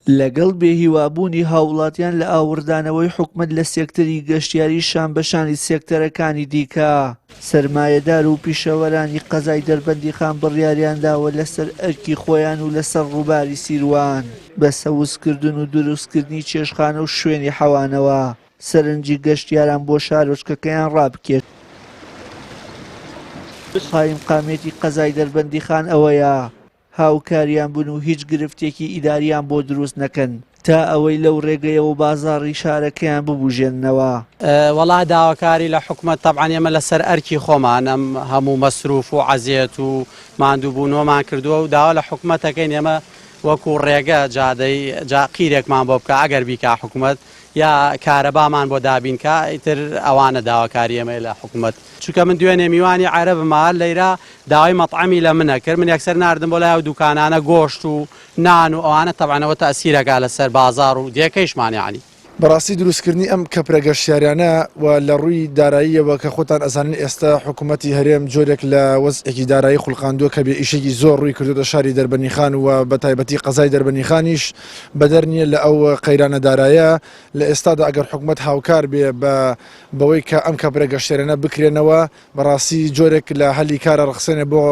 لەگەڵ بێهیوابوونی هاوڵاتیان لە ئاوڕدانەوەی حکومەت لە سێکتەری گەشتیاری شانبەشانی سێکتەرەکانی دیکە، سەرمایەدار و پیشەوەرانی قەزای دەربەندیخان بڕیاریانداوە لەسەر ئەرکی خۆیان و لەسەر ڕووباری سیروان بە سەوزکردن و دروستکردنی چێشتخانە و شوێنی حەوانەوە سەرنجی گەشتیاران بۆ شارۆچکەکەیان ڕابکێشن. قایمقامیەتی قەزای دەربەندیخان ئەوەیە هاوکاریان بن و هیچ گرفتێکی ئیداریان بۆ دروست نەکەن تا ئەوەی لەو رێگەیەوە بازاڕی شارەکەیان ببوژێننەوە. وەڵا داواکاری لە حکومەت تەبعەن ئێمە لەسەر ئەرکی خۆمان ئەم هەموو مەسروف و عەزێت و ماندووبوونەوەمان کردووە و داوا لە حکومەت ئەکەین ئێمە وەکو ڕێگە جادەی جا قیرێکمان بۆ بکا ئەگەر بیکا حکومەت یا کارەبامان بۆ دابین کا ئیتر ئەوانە داواکاری ئێمەیە لە حکومەت چونکە من دوێنێ میوانی عەرەبم هات لەیرا داوای مەتعەمی لە من ئەکرد من یەکسەر ناردم بۆ لای ئەو دوکانانە گۆشت و نان و ئەوانە تەبعەن ئەوە تەئسیر ئەکا لەسەر بازاڕ و دێکەیشمان یەعنی. بەڕاستی دروستکردنی ئەم کەپرە گەشتیاریانە و لە ڕووی داراییەوە کە خۆتان ئەزانن ئێستا حکوومەتی هەرێم جۆرێک لە وەزعێکی دارایی خولقاندووە کە بێ ئیشێکی زۆر ڕووی کردۆتە شاری دەربەنیخان و بە تایبەتی قەزای دەربەنیخانیش بەدەر نییە لە ئەو قەیرانە دارایە لە ئێستادا ئەگەر حکوومەت هاوکار بێ بە بەوەی کە ئەم کەپرە گەشتیارانە بکرێنەوە بەڕاستی جۆرێک لە هەلی کارە ڕەخسێنێ بۆ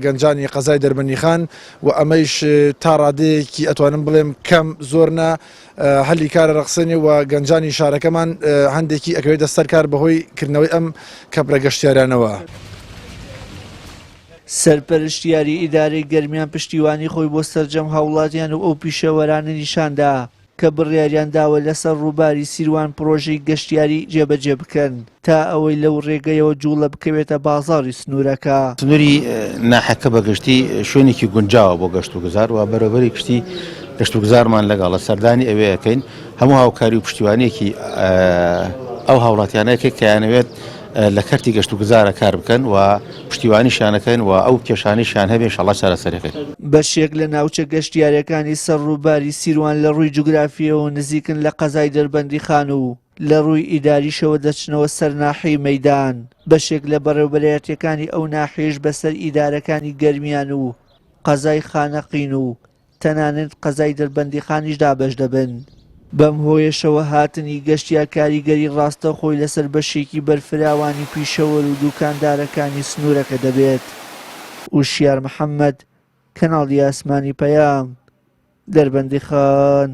گەنجانی قەزای دەربەندیخان و ئەمەیش تا ڕادەیەکی ئەتوانم بڵێم کەم زۆر نا هەلی کارە ڕەخسێنێ و گەنجانی شارەکەمان هەندێکی ئەکەوێتە سەر کار بەهۆی کردنەوەی ئەم کەپرە گەشتیارانەوە. سەرپەرشتیاری ئیدارەی گەرمیان پشتیوانی خۆی بۆ سەرجەم هاوڵاتیان و ئەو پیشەوەرانە نیشاندا کە بڕیاریان داوە لەسەر ڕووباری سیروان پڕۆژەی گەشتیاری جێبەجێ بکەن تا ئەوەی لەو ڕێگەیەوە جوڵە بکەوێتە بازاڕی سنوورەکە. سنووری ناحیەکە بە گشتی شوێنێکی گونجاوە بۆ گەشتوگوزار و بەرەبەری گشتی گەشتوگوزارمان لەگەڵە سەردانی ئەوێ ئەکەین هەموو هاوکاری و پشتیوانیەکی ئەو هاوڵاتیانەکە کە یانەوێت لە کەرتی گەشتوگوزارە کار بکەن و پشتیوانیشیان ئەکەین و ئەو کێشانەیشیان هەبێ ئینشاڵڵا چارەسەری ئەکەین. بەشێک لە ناوچە گەشتیارییەکانی سەر ڕووباری سیروان لە ڕووی جوگرافییەوە نزیکن لە قەزای دەربەندیخان و لە ڕووی ئیداریشەوە دەچنەوە سەر ناحیەی مەیدان، بەشێک لە بەڕێوبەرایەتییەکانی ئەو ناحیەیش بەسەر ئیدارەکانی گەرمیان و قەزای خانەقین و تەنانەت قەزای دەربەندیخانیش دابەش دەبن، بەم هۆیەشەوە هاتنی گەشتیار کاریگەری ڕاستەوخۆی لەسەر بەشێکی بەرفراوانی پیشەوەر و دوکاندارەکانی سنوورەکە دەبێت. وشیار محەمەد، کەناڵی ئاسمانی پەیام، دەربەندیخان.